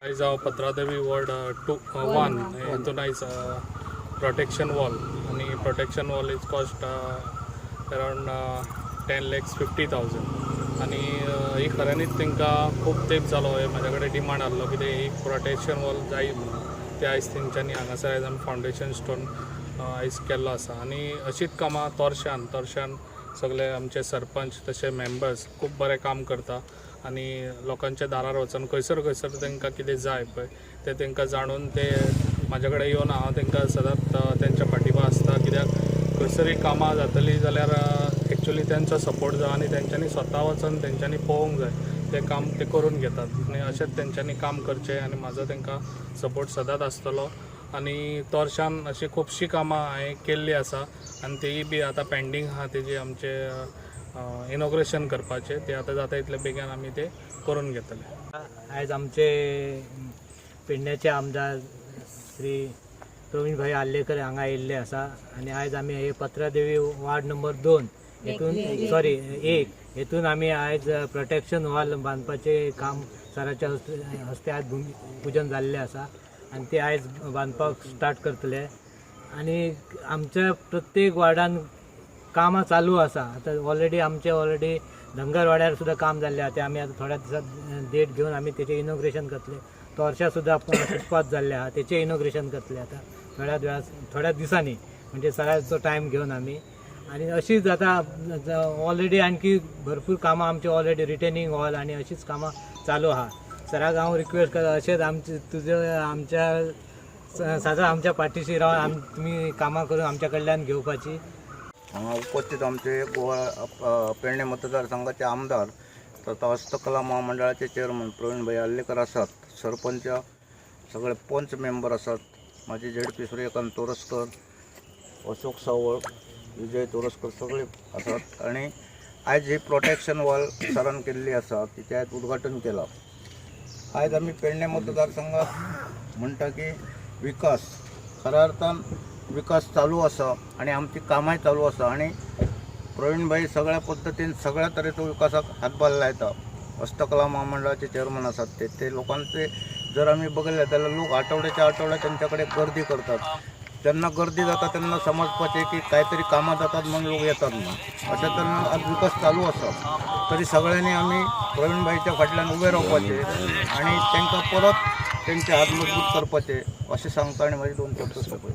आयज हांव Patradevi ward two one हितून आयज प्रोटेक्शन वॉल आनी protection wall is cost around 10,50,000. आनी ही खऱ्यांनीच तांकां खूब तेंप जालो हे म्हाज्या कडेन डिमांड आहलो कितें एक प्रोटेक्शन वॉल जाय म्हणून. ते आयज तेंच्यांनी हांगासर आयज आमी फावंडेशन स्टोन आयज केल्लो आसा. आनी अशीच कामां तोरशान तोरशान सगळे आमचे सरपंच तशे मेंबर्स खूब बरें काम करता आनी लोकांच्या दारार वचून खंयसर खंयसर तांकां कितें जाय पळय तें तांकां जाणून ते म्हाज्या कडेन येवन हांव तांकां सदांच तेंच्या पाठिंबा आसता, कित्याक खंयसरय कामां जातलीं जाल्यार एक्चुली तेंचो सपोर्ट जाय आनी तेंच्यांनी स्वता वचून तेंच्यांनी पळोवंक जाय तें काम ते करून घेतात. आनी अशेंच तेंच्यांनी काम करचें आनी म्हाजो तांकां सपोर्ट सदांच आसतलो. आनी तोरशान अशीं खुबशीं कामां हांवें केल्लीं आसा आनी तेयी बी आतां पेंडींग आहा. तेजी आमचे इनॉग्रेशन करपाचें तें आतां जाता इतले बेगीन आमी तें करून घेतले. आयज आमचे पेडण्याचे आमदार श्री प्रवीण भाई आर्लेकर हांगा येयल्ले आसा आनी आयज आमी हे पत्रादेवी वार्ड नंबर 2 हेतून, सॉरी, 1 हेतून आमी आयज प्रोटेक्शन वॉल बांदपाचें काम सराच्या हस्ते आयज भुमी पुजन जाल्लें आसा आनी ते आयज बांदपाक स्टार्ट करतले. आनी आमच्या प्रत्येक वार्डान कामां चालू आसा. आतां ऑलरेडी आमचे ऑलरेडी धनगरवाड्यार सुद्दां काम जाल्लें आहा. तें आमी आतां थोड्या दिसात डेट घेवन आमी तेचें इनॉग्रेशन करतले. तोरशा सुद्दां फुटपाथ जाल्ले आहा, तेचें इनॉग्रेशन करतले आतां थोड्या वेळा, थोड्या दिसांनी, म्हणजे सराचो टायम घेवन आमी. आनी अशीच आतां ऑलरेडी आणखी भरपूर कामां आमची ऑलरेडी रिटेनिंग हॉल आनी अशीच कामां चालू आहा. सराक हांव रिक्वेस्ट करता, अशेंच आमचे तुजे आमच्या सदां आमच्या पाठीशी रावन तुमी कामां करून आमच्या कडल्यान घेवपाची. हांगा उपस्थित आमचे गोवा पेडणे मतदारसंघाचे आमदार तथा हस्तकला महामंडळाचे चेअरमन प्रवीण भाई आर्लेकर आसात, सरपंच, सगळे पंच मेंबर आसात, माझे झेडपी सूर्यकांत तोरसकर, अशोक सावळ, विजय तोरसकर सगळे आसात. आणि आयज ही प्रोटेक्शन वॉल सरान केल्ली आसा, तिचें आयज उद्घाटन केलां. आयज आमी पेडणे मतदारसंघात म्हणटा की विकास, खऱ्या अर्थान विकास चालू आसा आणि आमची कामांय चालू आसा आणि प्रवीण भाई सगळ्या पद्दतीन सगळ्या तरेचो विकासाक हातभार लायता. हस्तकला महामंडळाचे चेअरमन आसात ते. ते लोकांचे जर आमी बघितले जाल्यार लोक आठवड्याच्या आठवड्या त्यांच्याकडे गर्दी करतात. जेन्ना गर्दी जाता तेन्ना समजपाचें की कांयतरी कामां जातात म्हणून लोक येतात म्हणून. अशें तरेन आज विकास चालू आसा. तरी सगळ्यांनी आमी प्रवीण भाईच्या फाटल्यान उबे रावपाचे आणि तांकां परत तेंचे हात मजबूत करपाचे अशें सांगता आनी म्हाजे दोन शब्द सोंपयता.